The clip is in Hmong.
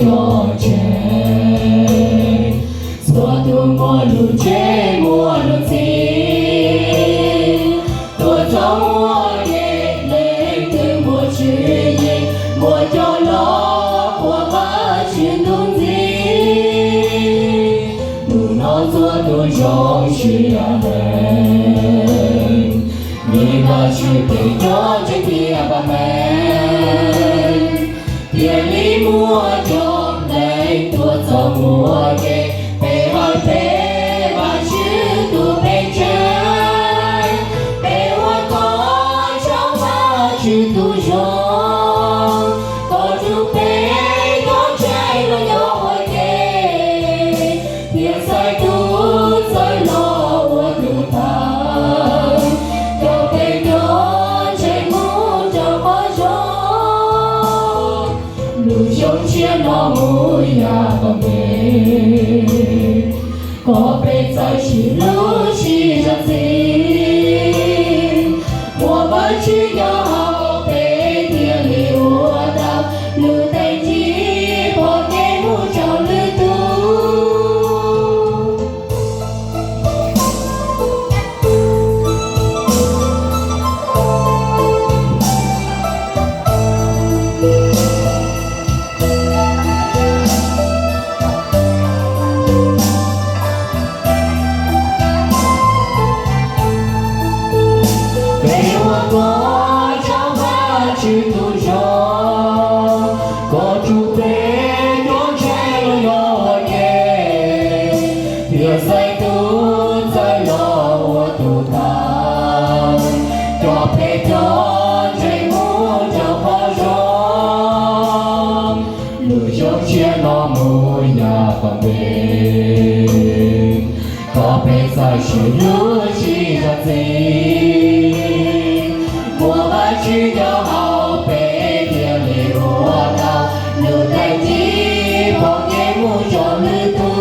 cov ntseeg, txhua tus muaj lus ntse muaj lus ntxhi, tuaj txog ua ke, leej twg muaj tswv yim, muaj cov loj ua Vajtswv ntuj ntxhi. Hnub no txhua tus zoo siab heev, vim Vajtswv peb cov ntseeg thiaj pab meej. Thiaj li muaj coob leej tuaj txog ua ke, peb hawm peb Vajtswv tus peb ntseeg. Peb ua koj tsaug Vajtswv tus zoo, koj tsum peb cov ntseeg los nyob ua ke, thiab xaiv tus txawj los ua tus thawj, coj peb cov ntseeg mus rau qhov zoo. Lub xyoo tshiab no mus yav tom ntej, kom peb txawj sib hlub sib zam txim, muaj Vajtswv nyob hauv peb thiaj li ua tau lub teeb ntsig pom kev mus rau lwm tus. Peb ua koj tsaug Vajtswv tus zoo, koj tsum peb cov ntseeg los nyob ua ke, thiab xaiv tus txawj los ua tus thawj, coj peb cov ntseeg mus rau qhov zoo. Lub xyoo tshiab no mus yav tom ntej, kom peb txawj sib hlub sib zam txim, muaj Vajtswv nyob hauv peb thiaj li ua tau lub teeb ntsig pom kev mus rau lwm tus.